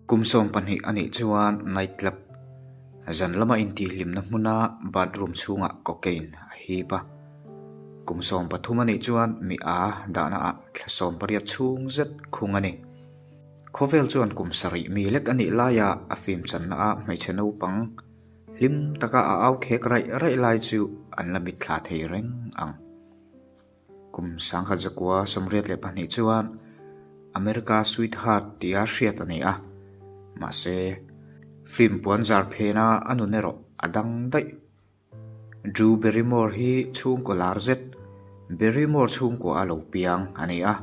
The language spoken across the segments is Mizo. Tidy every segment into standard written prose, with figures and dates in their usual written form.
Kum 12 a nih chuan night club zan lama intihhlimna hmuna bathroom chhungah cocaine a hip a. Kum 13 a nih chuan mi a dahna ah thla 18 chhung zet khung a ni. Khawvel chuan kum sarih mi lek a nih laia a film channa ah hmeichhe naupang hlim taka a au khek raih raih lai chu an la mitthla thei reng ang. Kum 1982 chuan America Sweetheart tia hriat a ni a, mahse film puan zar phena a nun erawh a dang daih. Drew Barrymore hi chhungkaw lar zet Barrymore chhungkua a lo piang a ni a,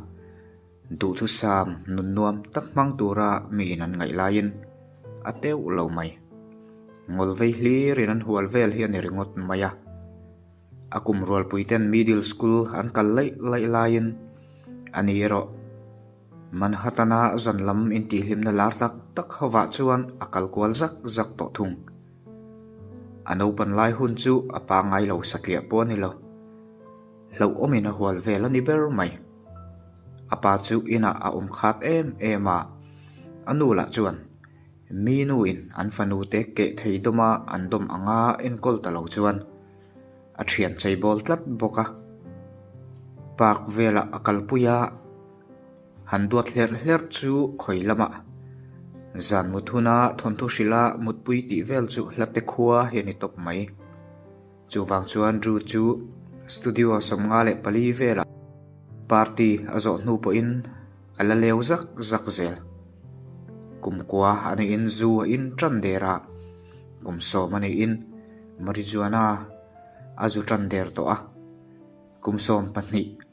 duhthusam nun nuam tak hmang tura miin an ngaih laiin a teuh lo mai. Ngawlvei hlirin an hual vel hi a ni ringawt mai a. A kum rualpuiten middle school an kal laih laih laiin a ni erawh Manhattan-a zan lam intihhlimna lar tak tak hovah chuan a kal kual zak zak tawh thung. A naupan lai hun chu a pangngai lo satliah pawh a ni lo. Hlauhawmin a hual vel a ni ber mai. A pa chu inah a awm khat em em a, a nu lah chuan Mi nuin an fanu te keh thei dawma an dawm anga enkawl ta lo chuan a thian chei bawl tlat bawk a. Park velah a kalpui a, han duat hlerh hlerh chu khawi lamah zan mut huna thawnthu hrilha mutpui tih vel chu hlate khua hi a ni tawp mai. Chuvang chuan Drew chu studio 54 velah party a zawh hnu pawhin a la leu zak zak zel. Kum kua a neihin zu a in tan der a, kum 10 a neihin marijuana a zu tan der tawh a, kum 12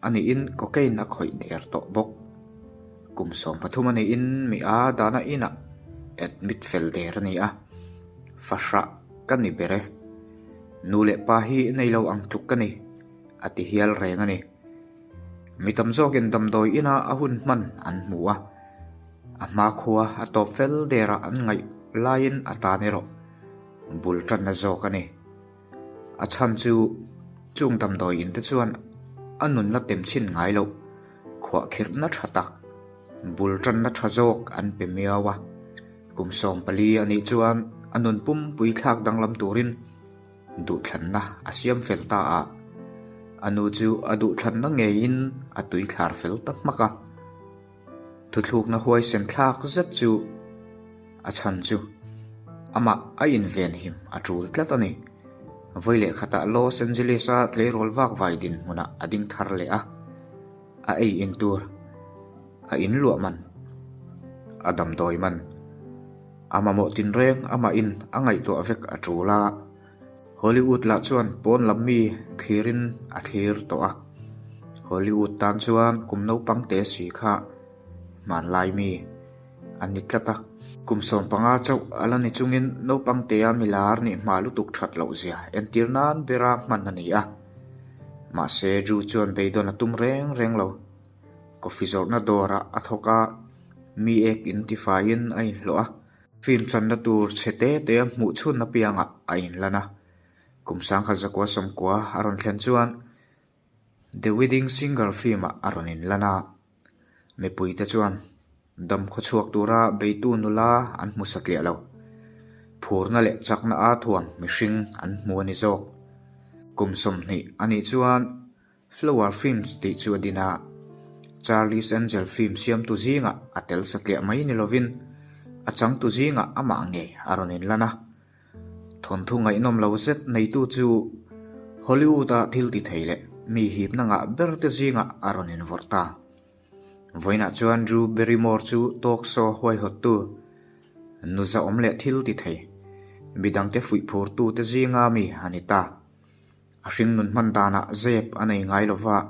a neihin cocaine a khawih der tawh bawk. Kum 13 a neihin mi a dana inah admit fel der a ni a, fahrah ka ni ber e. Nu leh pa hi nei lo ang tluk ka ni, a ti hial reng a ni. Mi tam zawkin damdawi ina a hun hman an hmu a, a hmakhua a tawp fel dera an ngaih laiin a tan erawh bul tanna zawk a ni. A chhan chu chung damdawi in te chuan a nun la tem chhin ngai loh, khuahkhirhna tha tak, bul tanna tha zawk an pe miau a. Kum 14 a nih chuan a nun pumpui thlak danglam turin duhthlanna a siam fel ta a, a nu chu a duhthlanna ngeiin a tui thlar fel ta hmak a. Thuthlukna huaisen thlak zet chu a chhan chu amah a invenhim a tul tlat a ni. Vawi leh khatah Los Angeles-a tleirawl vak vai dinhmunah a ding thar leh a, a ei in tur, a in luah man, a damdawi man, a mamawh tinreng amahin a ngaihtuah vek a tul a. Hollywood lah chuan pawn lam mi thlirin a thlir tawh a. Hollywood tan chuan kum naupang te si kha hmanlai mi an ni tlat a. Kum 15 chauh a la ni chungin naupang tea milar nih hma lutuk that loh zia entir nan bera hman a ni a. Mahse Drew chuan beidawn a tum reng reng lo. Coffee zawrhna dawrah a thawk a, mi ek in tifaiin a inhlawh a. Film channa tur chhe te te a hmuh chhun apiangah a inlan a. Kum 1990 a rawn thlen chuan The Wedding Singer film-ah a rawn inlan a. Mipuite chuan dam khawchhuak tura beitu nula an hmu satliah lo. Phurna leh chakna a thuam mihring an hmu a ni zawk. Kum 20 a nih chuan Flower Films tih chu a din a, Charlie's Angel film siamtu zingah a tel satliah mai ni lovin a changtu zingah amah ngei a rawn inlan a. Thawnthu ngaihnawm lo zet neitu chu Hollywood-a thil ti thei leh mi hipna ngah ber te zingah a rawn invawrh ta. Vawiinah chuan Drew Barrymore chu talk show huaihawttu, nu zahawm leh thil ti thei, midangte fuihphurtu te zinga mi a ni ta. A hringnun hman danah zep a nei ngai lova,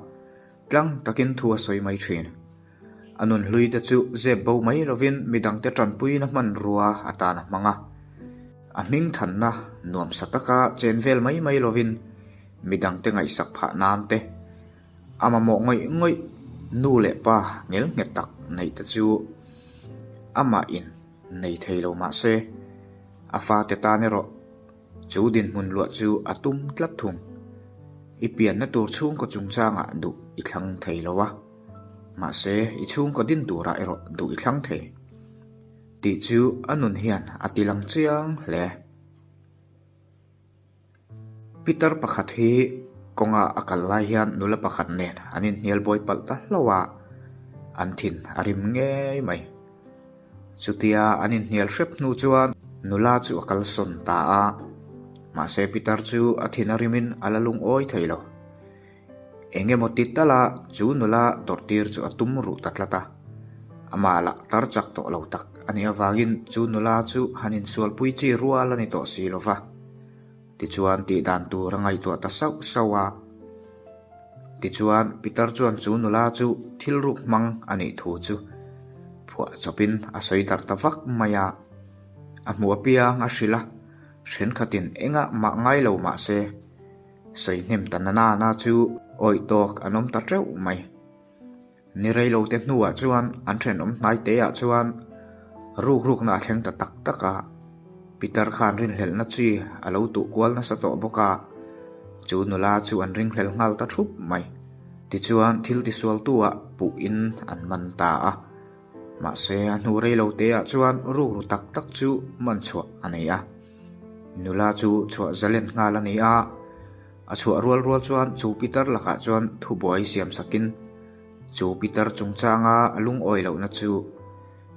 tlang takin thu a sawi mai thin. A nun hlui te chu zep bo mai lovin midangte tanpuina hmanrua atan a hmang a. A hming thanna nuamsa taka chen vel mai mai lovin midangte ngaihsak phah nan te, a mamawh ngawih ngawih nu leh pa ngel nghet tak neih te chu amah in nei thei lo mah se, a fate tan erawh Chu dinhmun luah chu a tum tlat thung. I pianna tur chhungkaw chungchangah duh i thlang thei lo a, mahse i chhungkaw din turah erawh duh i thlang thei. tih chu a nun hian a tilang chiang hle. Pitar pakhat hi kawnga a kal lai hian nula pakhat nen an inhnial buai palh ta hlauh a, an thin a rim ngei mai. Chutia an inhnial hrep hnu chuan nula chu a kalsawn ta a, mahse pitar chu a thin a rimin a la lungawi thei lo. Eng emaw ti tala chu nula tawrhtir chu a tum ruh ta tlat a, amah lah tar chak tawh lo tak a nih avangin chu nula chu han insualpui chi rual a ni tawh si lo va. Tichuan tih dan tur a ngaihtuah ta sauh sauh a. Tichuan Peter chuan chu nula chu thil ruk hmang a nih thu chu phuah chawpin a sawi darh ta vak mai a. A hmuh apiang a hrilh a, thenkhatin engah mah ngai lo mah se sawi hnem ta na nana chu awih tawk an awm ta teuh mai. Ni rei lo te hnuah chuan an thenawm hnai te ah chuan ruk rukna a thleng ta tak tak a, Peter khan rinhlelhna chi a lo tuh kual nasa tawh bawk a, chu nula chu an ringhlel nghal ta thup mai. Tichuan thil tisualtu ah puh in an man ta a, mahse a hnu rei lo te ah chuan ruk ru tak tak chu man chhuah a nei a, nula chu chhuah zalen nghal a ni a. A chhuah rual rual chuan chu pitar lakah chuan thubuai siam sakin chu pitar chungchanga a lungawi lohna chu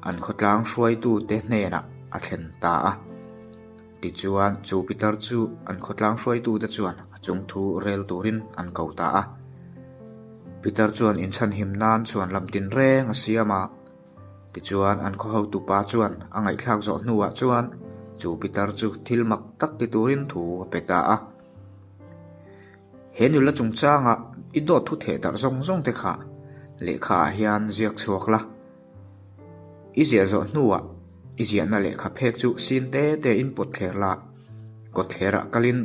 an khawtlang hruaitute hnenah a thlen ta a. Tichuan chu pitar chu an khawtlang hruaitute chuan a chungthu rel turin an ko ta a. Pitar chuan inchhanhim nan chhuan lam tinreng a siam a. Tichuan an khaw hotupa chuan a ngaihthlak zawh hnuah chuan chu pitar chu thil mak tak ti turin thu a pe ta a. He nula chungchanga i dawt thu theh darh zawng zawng te kha lehkha ah hian ziak chhuak la. I ziah zawh hnuah i ziahna lehkha phek chu sin te te in pawt thler la, kawt thlerah kalin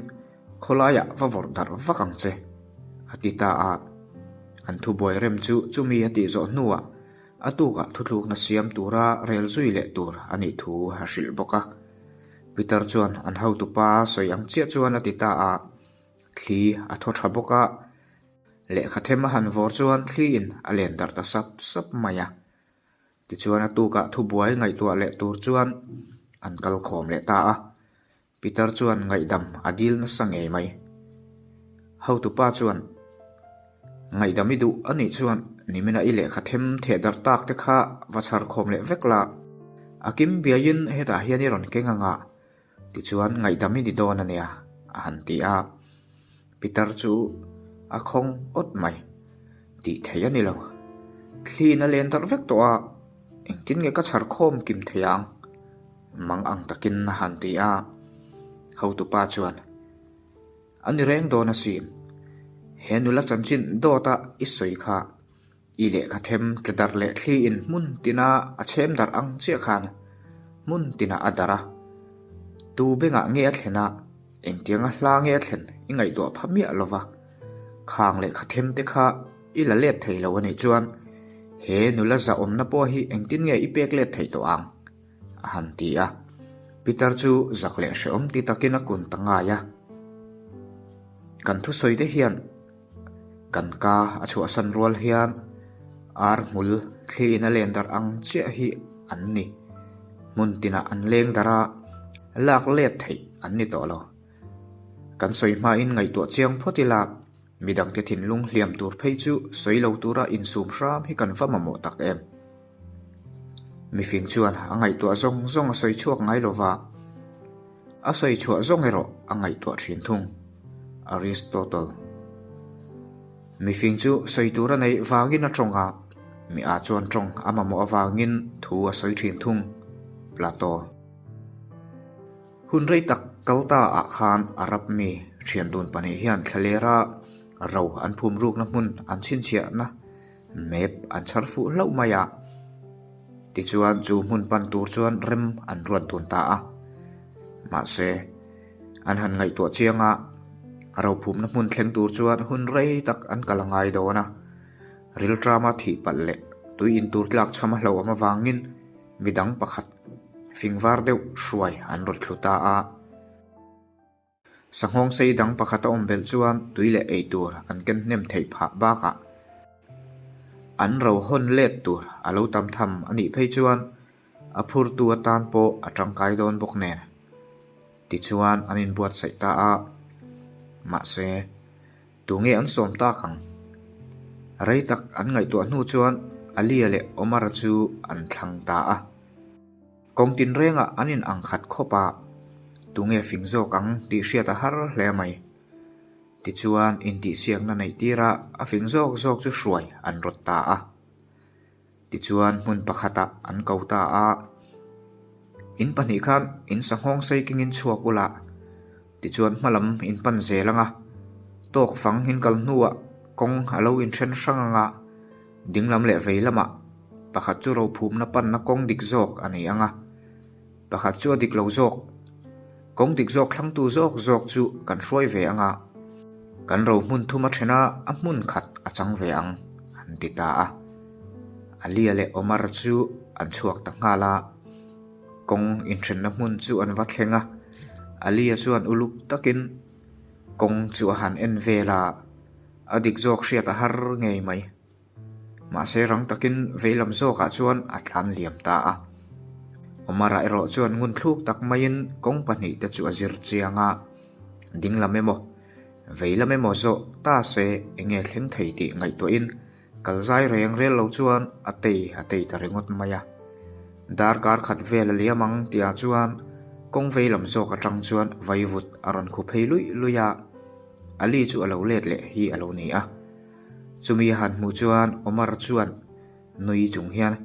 khawlaiah va vawrh darh vak ang che, a ti ta a. An thubuai rem chu chumi a tih zawh hnuah a tukah thuthlukna siam tura rel zui leh tur a nih thu a hrilh bawk a. Peter chuan an hotupa sawi ang chiah chuan a ti ta a, thli a thaw tha bawk a, lehkha them a han vawr chuan thliin a len darh ta sap sap mai a. Tichuan a tukah thubuai ngaihtuah leh tur chuan an kal khawm leh ta a. Peter chuan ngaihdam a dil nasa ngei mai. Hotupa chuan, Ngaihdam i duh a nih chuan nimina i lehkha them theh darh tak te kha va chhar khawm leh vek la, a kim biaiin hetah hian i rawn keng anga, tichuan ngaihdam i ni dawn a nia, a han ti a. Peter chu a khawng awt mai. Tih theih a ni lo. Thliin a len darh vek tawh a, engtin nge ka chhar khawm kim thei ang? Mang ang takin a han ti a, hotupa chuan, A ni reng dawn asin, he nula chanchin dawta i sawi kha i lehkha them tla darh leh thliin hmun tina a chhem darh ang chiah khan hmun tinah a darh a, tu bengah nge a thlen a, engtianga hla nge a thlen i ngaihtuah pha miah lo va, khang lehkha them te kha i la let thei lo a nih chuan he nula zahawmna pawh hi engtin nge i pek let theih tawh ang? A han ti a. Peter chu zak leh hrehawm ti takin a kun ta ngai a. Kan thusawi te hian kan ka a chhuahsan rual hian ar hmul thliin a len darh ang chiah hi an ni. Hmun tinah an leng darh a, lak let theih an ni tawh lo. Kan sawi hmain ngaihtuah chiang phawt ila midangte thinlung hliam tur phei chu sawi lo tura insum hram hi kan va mamawh tak em. Mifing chuan a ngaihtuah zawng zawng a sawi chhuak ngai lo va, a sawi chhuah zawng erawh a ngaihtuah thin thung. Aristotle. Mifing chu sawi tur a neih vangin a tawng a, mi a chuan tawng a mamawh avangin thu a sawi thin thung. Plato. Hun rei tak kal ta ah khan Arab mi thian dun pahnih hian thlalera ro an phum rukna hmun an chhinchhiahna Map an chhar fuh hlauh mai a, tichuan chu hmun pan tur chuan rem an ruat dun ta a. Mahse, an han ngaihtuah chiang a, rophumna hmun thleng tur chuan hun rei tak an kal a ngai dawn a. Rilṭama thih palh leh tui in tur tlak chham a hlauhawm avangin midang pakhat fingvar deuh hruai an rawn thlu ta a. Sanghawng sei dang pakhat a awm belh chuan tui leh ei tur an ken hnem theih phah bakah an ro hawn let tur a lo tam tham a nih phei chuan A phurtu atan pawh a tangkai dawn bawk nen. Tichuan an inbuatsaih ta a. Mahse, tunge an sawm tak ang? Rei tak an ngaihtuah hnu chuan Alia leh Omar-a chu an thlang ta a. Kawng tinrengah an in ang khat khawp a, tunge fing zawk ang tih hriat a har hle mai. Tichuan intihsiakna neih tirah a fing zawk zawk chu hruai an rawt ta a. Tichuan hmun pakhatah an ko ta a, In pahnih khan in sanghawng sei kengin chhuak ula, tichuan hmalam in pan zel anga, tawk fang in kal hnuah kawng a lo inthen hrang anga, dinglam leh vei lamah pakhat chu rophumna panna kawng dik zawk a nei anga, pakhat chu a dik lo zawk, kawng dik zawk thlangtu zawk zawk chu kan hruai ve anga, kan ro hmun thum a then a, a hmun khat a chang ve ang, an ti ta a. Alia leh Omar chu an chhuak ta nghal a, kawng inthenna hmun chu an va thleng a, Alia chuan uluk takin kawng chu a han en vel a, a dik zawk hriat a har ngei mai. Mahse rang takin veilam zawkah chuan a tlan liam ta a. Omar-a erawh chuan ngun thluk tak maiin kawng pahnihte chu a zir chiang a, dinglam emaw, veilam emaw zawh ta se enge thleng thei tih ngaihtuahin kal zai reng rel lo chuan a tei a tei ta ringawt mai a. Darkar khat vel a liam ang tihah chuan kawng veilam zawk atang chuan vaivut a rawn khu phei luih luih a, Ali chu a lo let leh hi a lo ni a. Chumi a han hmuh chuan Omar chuan nui chung hian,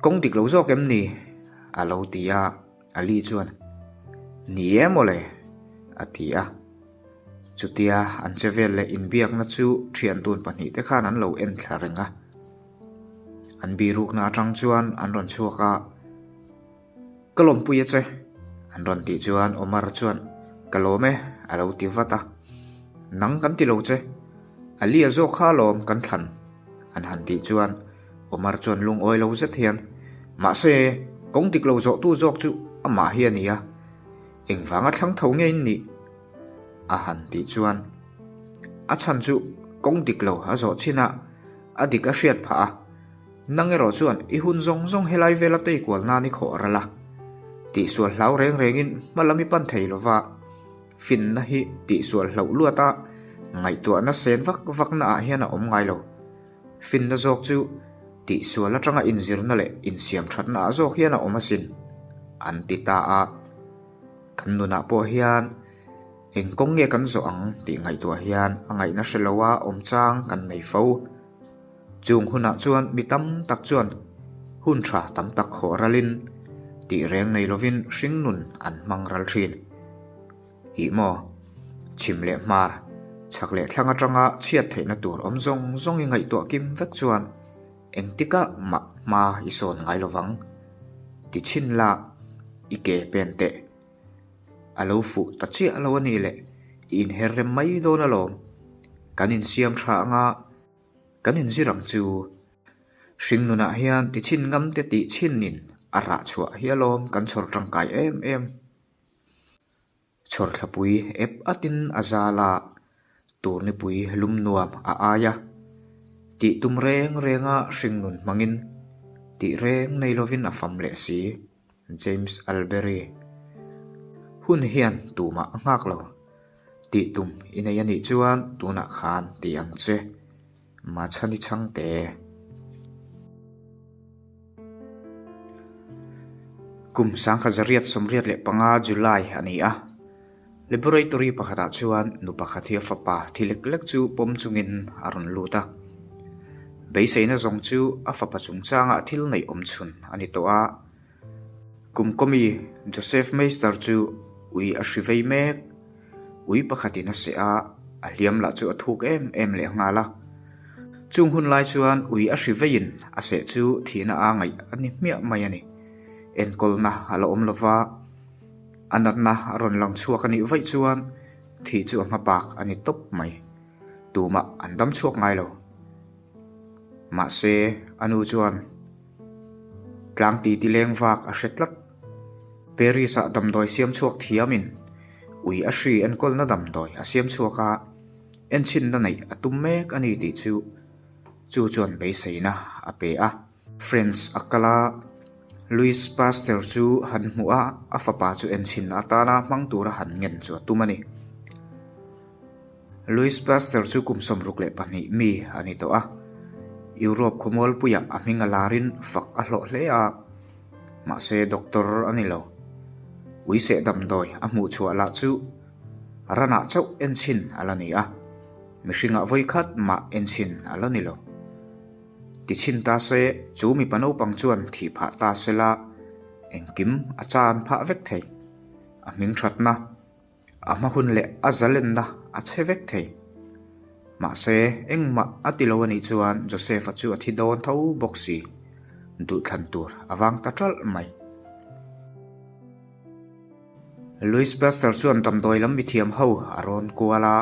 Kawng dik lo zawk em ni? a lo ti a, Ali chuan, Ni e mawle, a ti a. Chutia an che vel leh inbiakna chu thian tun pahnihte khan an lo en thla reng a. An birukna atang chuan an rawn chhuak a. Ka lawmpui a che, an rawn tih chuan Omar chuan ka lawm e a lo ti vat a. Nang kan ti lo che, Ali a zawk kha alawm kan thlan, an han tih chuan Omar chuan lungawi lo zet hian, Mahse, kawng dik lo zawhtu zawk chu amah hi a ni a, engvanga thlang tho nge in nih? a han tih chuan a chhan chu kawng dik lo a zawh chin a, a dik a hriat phah a. Nang erawh chuan i hun zawng zawng helai vela tei kual nan i khawh ral a, tihsual hlau reng rengin hma lam i pan thei lova, finna hi tihsual hlauh luat a, ngaihtuahna sen vak vakna ah hian a awm ngai lo. Finna zawk chu tihsual atanga inzirna leh insiam thatna ah zawk hian a awm asin, an ti ta a. Kan nunah pawh hian eng kawng nge kan zawh ang tih ngaihtuah hian a ngaihna hre loa awm chang kan nei fo. Chung hunah chuan mi tam tak chuan hun tha tam tak khawh ralin tih reng nei lovin hringnun an hmang ral thin. Ih maw? Chhim leh hmar, chhak leh thlang atanga chhiat theihna tur awm zawng zawng i ngaihtuah kim vek chuan engtikah mah hma i sawn ngai lovang. Ti chhin la, i ke pen teh. A lo fuh ta chiah lo a nih leh i inher rem mai dawn alawm. Kan insiam tha anga Kan inzir ang chu. Hringnunah hian tichhin ngam te tih chhinin a rah chhuah hi alawm kan chhawr tangkai em em. Chhawrthlapui ep atin a zal a, turnipui lum nuam a ai a. Tih tum reng renga hringnun hmangin tih reng nei lovin a fam leh si. James Albery. Hun hian tumah a nghak lo. Tih tum i nei a nih chuan tunah khan ti ang che. Machhani chhangte. Kum 1985 July a ni a. Laboratory pakhatah chuan nu pakhat hi a fapa thi lek lek chu pawm chungin a rawn lut a. Beiseina zawng chu a fapa chungchanga thil neih awm chhun a ni tawh a. Kum kawmi Joseph Meister chu ui a hri vei mek. Ui pakhatin a seh a, a hliam lah chu a thuk em em leh nghal a. Chung hun lai chuan ui a hri veiin a seh chu thihna a ngaih a ni hmiah mai a ni. Enkawlna a la awm lova, a natna a rawn lang chhuak a nih vaih chuan thih chu a hma bak a ni tawp mai. Tumah an dam chhuak ngai lo. Mahse, a nu chuan Tlang ti ti leng vak a hre tlat. Paris-ah damdawi siam chhuak thiamin ui a hri enkawlna damdawi a siam chhuak a, enchhinna neih a tum mek a ni tih chu chu chuan beiseina a pe a. French a kal a. Louis Pasteur chu han hmuh a, a fapa chu enchhin atana hmang tura han ngen chu a tum a ni. Louis Pasteur chu kum 62 mi a ni tawh a, Europe khawmualpuiah a hming a larin fak a hlawh hle a, mahse doctor a ni lo. Uiseh damdawi a hmuh chhuah lah chu ranah chauh enchhin a la ni a, mihringah vawikhat mah enchhin a la ni lo. Tichhin ta se, chu mipa naupang chuan thih phah ta se la, engkim a chan phah vek thei. A hming thatna, a hma hun leh a zalenna a chhe vek thei. Mahse, engmah a ti lo a nih chuan Joseph-a chu a thi dawn tho bawk si. Duhthlan tur a vang ta ṭalh mai. Louis Pasteur chuan damdawi lam mithiam ho a rawn kual a,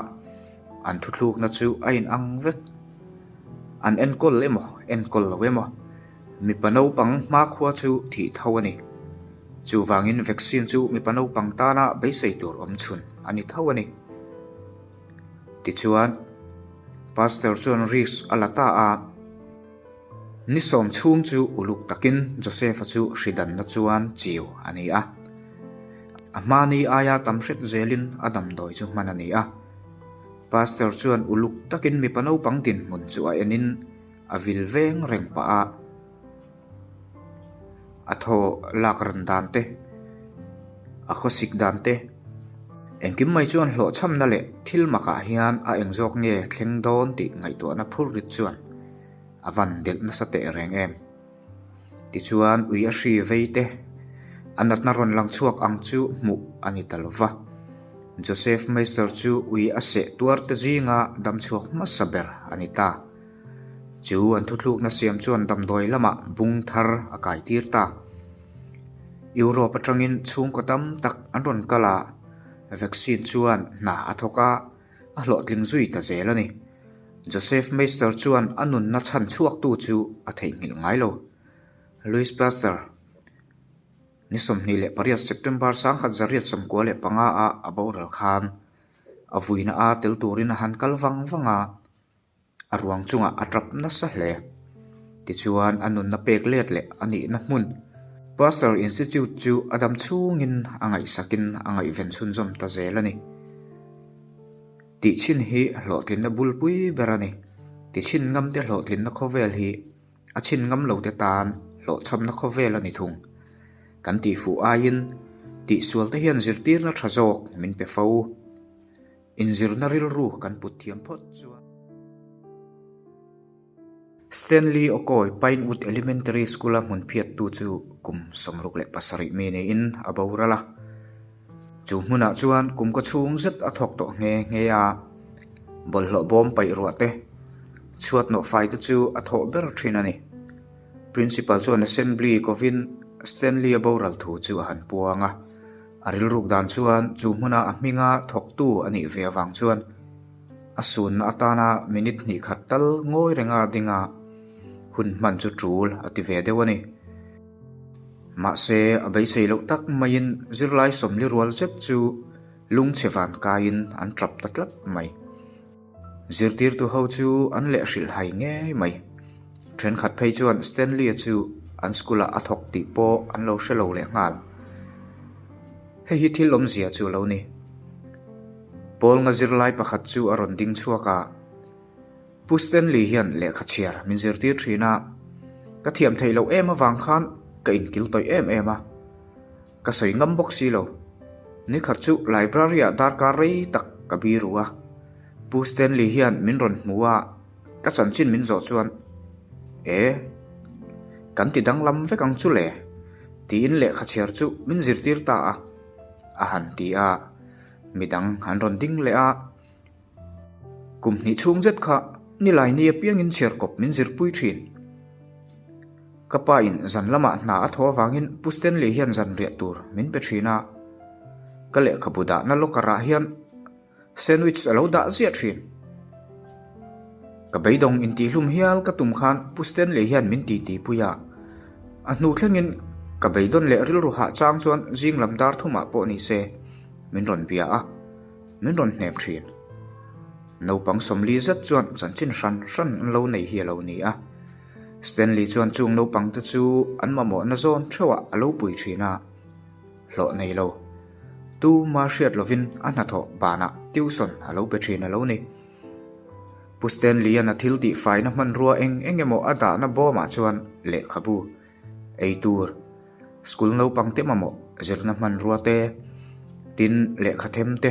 an thuthlukna chu a inang vek. An enkawl emaw, enkawl lo emaw, mipa naupang hmakhua chu thih tho a ni. Chuvangin vaccine chu mipa naupang tana beisei tur awm chhun a ni tho a ni. Tichuan, Pasteur chuan risk a la ta a. Ni sawm chhung chu uluk takin Joseph-a chu hridanna chuan chiu a ni a. A hmani aia tam hret zelin a damdawi chu hman a ni a. Pastor chuan uluk takin mipa naupang dinhmun chu a enin a vil veng reng pah a. A thaw lak ran dan te, a khawsik dan te, engkim mai chuan hlawhchhamna leh thil makah hian a eng zawk nge thleng dawn tih ngaihtuahna phur rit chuan a van delh nasa teh reng em. Tichuan ui a hri vei te, a natna rawn lang chhuak ang chu hmuh a ni ta lo va. Joseph Meister chu ui a seh tuar te zinga damchhuak hmasa ber a ni ta. Chu an thuthlukna siam chuan damdawi lamah bung thar a kaitir ta. Europe atangin chhungkaw tam tak an rawn kal a, vaccine chuan hna a thawk a, a hlawhtling zui ta zel a ni. Joseph Meister chuan a nunna chhan chhuaktu chu a theihnghilh ngai lo. Louis Pasteur, ni 28 September 1995 a a boral khan a vuina a tel turin a han kal vang vang a. A ruang chungah a tap nasa hle. Tichuan a nunna pek let leh a nihna hmun Pasteur Institute chu a dam chhungin a ngaihsakin a ngaihven chhunzawm ta zel a ni. Tihchhin hi hlawhtlinna bulpui ber a ni. Tichhin ngamte hlawhtlinna khawvel hi a chhin ngam lote tan hlawhchhamna khawvel a ni thung. Kan tihfuh aiin tihsualte hian zirtirna tha zawk min pe fo. Inzirna rilru kan put thiam phawt chuan. Stanley Okoy Pinewood Elementary School-a hmun phiattu chu kum 67 mi niin a boral a. Chu hmunah chuan kum kaw chhung zet a thawk tawh nghe nghe a, bawlhhlawh bawm paih ruah te, chhuat nawh fai te chu a thawh ber thin a ni. Principal chuan Assembly kovin Stanley-a boral thu chu a han puang a. A rilruk dan chuan chu hmuna a hminga thawktu a nih ve avang chuan a sunna atana minute hnih khat tal ngawi renga dinga hun hman chu tul a ti ve deuh a ni. Mahse, a beisei loh tak maiin zirlai sawmli rual zet chu lungchhe van kaiin an tap ta tlat mai. Zirtirtu ho chu an leh hrilh hai ngei mai. Thenkhat phei chuan Stanley-a chu an school-ah a thawk tih pawh an lo hre lo leh nghal. Hei hi thil awmzia chu a lo ni. Pawl nga zirlai pakhat chu a rawn ding chhuak a, Pu Stanley hian lehkha chhiar min zirtir thin a, ka thiam theih loh em avang khan ka inkil tawih em em a. Ka sawi ngam bawk si lo. Nikhat chu library-ah darkar rei tak ka biru a. Pu Stanley hian min rawn hmu a, ka chanchin min zawh chuan, E, kan ti danglam vek ang chu le, tiin lehkha chhiar chu min zirtir ta a, a han ti a. Midang an rawn ding leh a. Kum hnih chhung zet kha nilai ni apiangin chhiarkawp min zirpui thin. Ka pa in zan lamah hna a thaw avangin Pu Stanley hian zan riah tur min pe thin a. Ka lehkhabu dahna locker ah hian sandwich a lo dah ziah thin. Ka beidawng intihhlum hial ka tum khan Pu Stanley hian min titi pui a. A hnu thlengin ka beidawn leh rilru hah chang chuan zing lam dar thumah pawh ni se min rawn bia a. Min rawn hnem thin. Naupang sawmli zet chuan chanchin hran hran an lo nei hi a lo ni a. Stanley chuan chung naupangte chu an mamawhna zawn theuhah a lo pui thin a, hlawh nei lo. Tuma hriat lovin a hnathawh banah tuition a lo pe thin a lo ni. Pu Stanley-a'n a thil tihfaina hmanrua eng eng emaw a dahna bawmah chuan lehkhabu, eitur, school naupang te mamawh zirna hmanrua te, tin lehkha them te,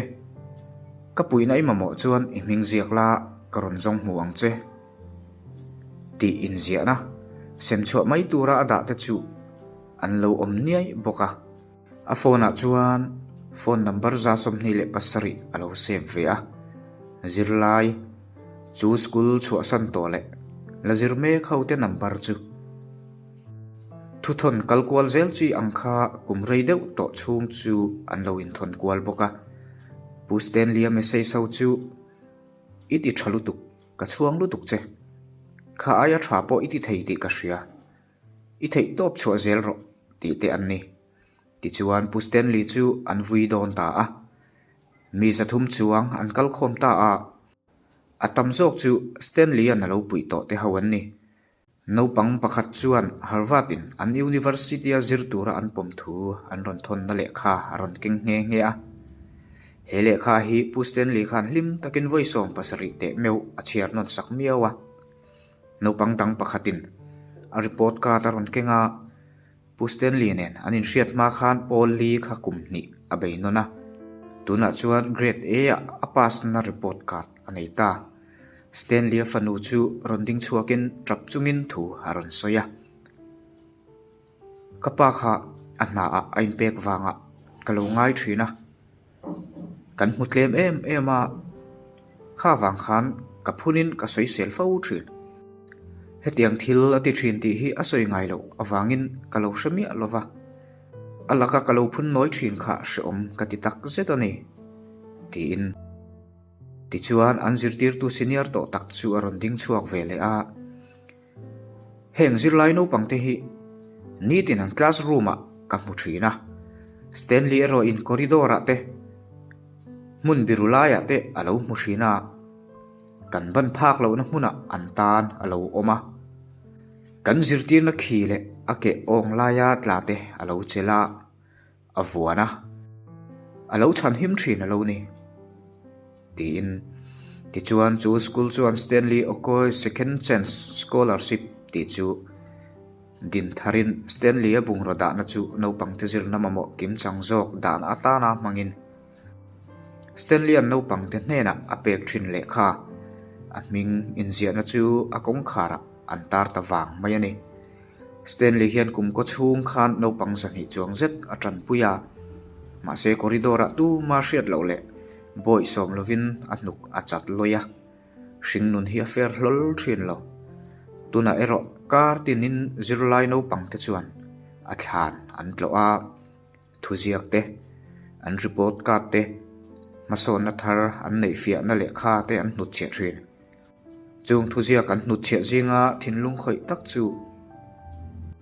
ka puihna i mamawh chuan i hming ziak la ka rawn zawng hmu ang che tih inziahna sem chhuah mai tura a dah te chu an lo awm niai bawk a. A phone ah chuan phone number 27 a lo save ve a, zirlai chu school chhuahsan tawh leh la zir mek ho te number chu thuthawn kal kual zel chi ang kha kum rei deuh tawh chhung chu an lo inthawn kual bawk a, Pu Stanley-a message ho chu i ti tha lutuk, ka chhuang lutuk che, kha aia tha pawh i ti thei tih ka hria. I theih tawp chhuah zel rawh tih te an ni. Tichuan Pu Stanley chu an vui dawn ta a. Mi 300 chuang an kal khawm ta a. A tam zawk chu Stanley-a'n a lo puih tawh te ho an ni. Naupang pakhat chuan Harvard in an University-a zir tura an pawm thu an rawn thawnna lehkha a rawn keng nghe nghe a. He lehkha hi Pu Stanley khan hlim takin vawi 70 teh meuh a chhiar nawn sak miau a. Naupang dang pakhatin a report card a rawn keng a, Pu Stanley nen an inhriat hma khan Paul Lee kha kum hnih a bei nawn a, tunah chuan Grade A ah a pass na report card a nei ta. Stanley-a fanu chu rawn ding chhuakin tap chungin thu a rawn sawi a. Ka pa kha a hnaah a inpek vangah ka lo ngai thin a, kan hmu tlem em em a, kha vang khan ka phunin ka sawisel fo thin. Hetiang thil a ti thin tih hi a sawi ngai loh avangin ka lo hre miah lo va, a laka ka lo phun nawi thin kha hrehawm ka ti tak zet a ni, tiin. Tichuan an zirtirtu senior tawh tak chu a rawn ding chhuak ve leh a. Heng zirlai naupang te hi nitin an class room ah ka hmu thin a, Stanley erawh in corridor ah te hmun biru lai ah te a lo hmu thin a, kan ban phak lohna hmunah an tan a lo awm a, kan zirtirna khi leh a keh awng laia tla te a lo chelh a. A vuan a, a lo chhan him thin a lo ni, tiin. Tichuan chu school chuan Stanley Okoye Second Chance Scholarship tih chu din tharin Stanley-a bungraw dahna chu naupangte zirna mamawh kimchang zawk dahna atana hmangin Stanley-a'n naupangte hnenah a pek thin lehkha a hming inziahna chu a kawngkharah an tar ta vang mai a ni. Stanley hian kum kaw chhung khan naupang 200 chuang zet a tanpui a, mahse corridor-ah tuma hriat loh leh bawih sawm lovin a hnuk a chat lawi a, hringnun hi a fair hlawl thin lo. Tunah erawh kar tinin zirlai naupang te chuan a thlan an tlawh a, thuziak te, an report card te, hmasawnna thar an neih fiahna lehkha te an hnutchhiah thin. Chung thuziak an hnutchhiah zinga thinlung khawih tak chu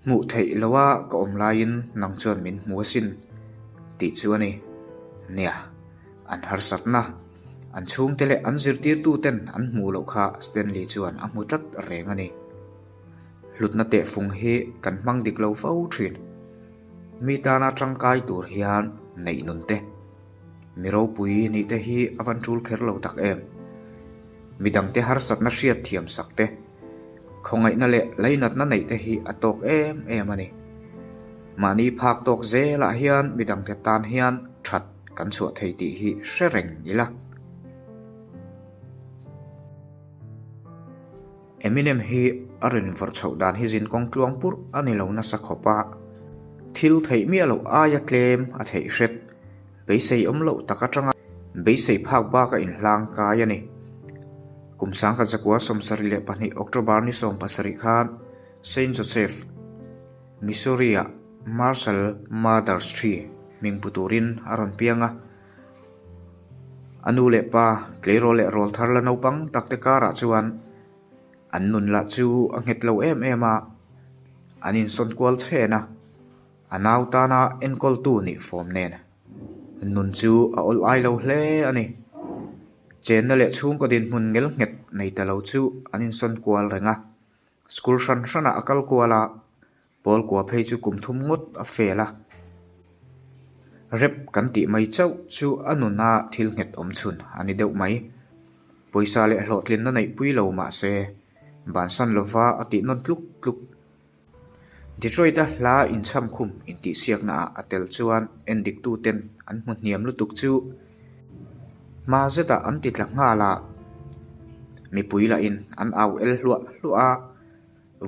hmuh theih loha ka awm laiin nang chuan min hmu asin tih chu a ni. Nia, an harsatna, an chhungte leh an zirtirtuten an hmuh loh kha Stanley chuan a hmu tlat reng a ni. Hlutna tehfung hi kan hmang dik lo fo thin. Mi tana tangkai tur hian neih nun te. Mi ropui nih te hi a van tul kher lo tak em? Mi dangte harsatna hriat thiam sak te, khawngaihna leh lainatna neih te hi a tawk em em a ni. Mahni phak tawk zelah hian mi dangte tan hian that kan chhuah thei tih hi hre reng ila. Eminem hi a rawn vawrh chhoh dan hi zin kawng tluang purh a ni lo nasa khawp a, thil theih miah loh aia tlem a theih hret, beisei awm loh tak atanga beisei phak bak a inhlang kai a ni. Kum 1972 October ni 17 khan Saint Joseph, Missouri-ah Marshall Mathers ii hming pu turin a rawn piang a. A nu leh pa tleirawl leh rawl thar la naupang tak te karah chuan an nun lah chu a nghet lo em em a, an insawn kual chhen a, a nau tana enkawltu nih fawm nen nun chu a awl ai lo hle a ni. Chenna leh chhungkaw dinhmun ngel nghet nei ta lo chu an insawn kual reng a. School hran hranah a kal kual a, Pawl kua phei chu kum thum ngawt a fail a. Rap kan tih mai chauh chu a nuna thil nghet awm chhun a ni deuh mai. Pawisa leh hlawhtlinna neihpui lo mah se, bansan lova a tih nawn tluk tluk. Detroit-a hla inchham khum intihsiaknaah a tel chuan endiktuten an hmu hniam lutuk chu hma zetah an ti tla nghal a, mipui lahin an au el hluah hluah a,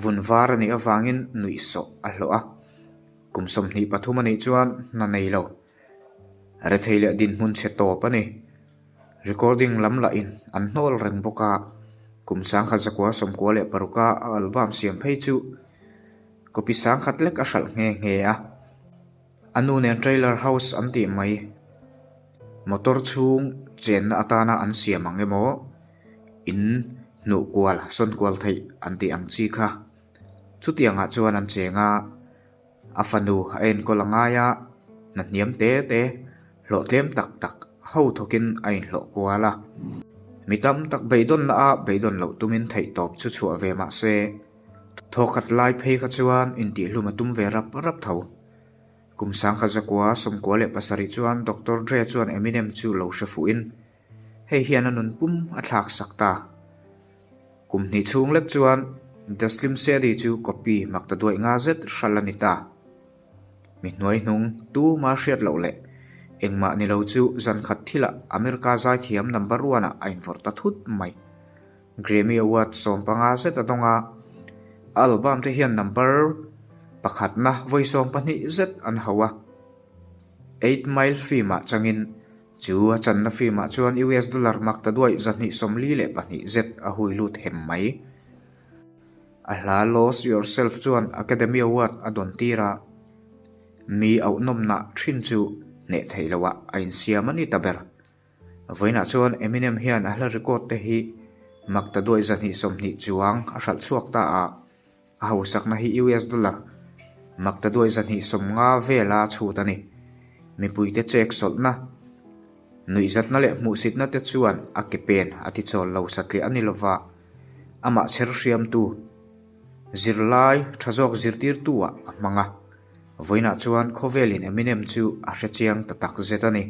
vun var a nih avangin nuihsawh a hlawh a. Kum 23 a nih chuan hna nei lo, rethei leh dinhmun chhe tawp a ni. Recording lam lahin an hnawl reng bawk a, kum 1996 a a album siam phei chu copy 10,000 lek a hralh nghe nghe a. A nu nen trailer house an tih mai. Motor chhung chenna atana an siam ang emaw, in hnuh kual, sawn kual theih an tih ang chi kha. Chutiangah chuan an cheng a. A fanu a enkawl a ngai a, hna hniam te te, hlawh tlem tak tak ho thawkin a inhlawh kual a. Mi tam tak beidawnna a beidawn loh tumin theihtawp chu chhuah ve mah se, thawkhat lai phei kha chuan intihhlum a tum ve rap rap tho. Kum 1997 chuan Doctor Dre chuan Eminem chu lo hre fuhin, hei hian a nun pum a thlak sak ta. Kum hnih chhung lek chuan The Slim Shady chu copy mak ta duaih nga zet hral a ni ta. Mi hnuai hnung tuma hriat loh leh engmah ni lo chu zan khat thilah America zaithiam number one ah a invawrh ta thut mai. Grammy Award 15 zet a dawng a, a album te hian number pakhatna vawi 12 zet an hauh a. Eight Mile film ah changin Chu a channa film ah chuan US dollar mak ta duaih 242 zet a hui lut hem mai. A hla Lose Yourself chuan Academy Award a dawn tir a, mi auhnawmnah thin chu hneh theih loh ah a insiam a ni ta ber. Vawiinah chuan Eminem hian a hla record te hi mak ta duaih 220 chuang a hralh chhuak ta a, A hausakna hi US dollar maktaduai 250 vela chhut a ni. Mipuite chek sawlhna, nuihzatna leh hmuhsitna te chuan a ke pen a ti chawl lo satliah a ni lova, amah chher hriamtu, zirlai tha zawk zirtirtu ah a hmang a. Vawiinah chuan khawvelin Eminem chu a hrechiang ta tak zet a ni.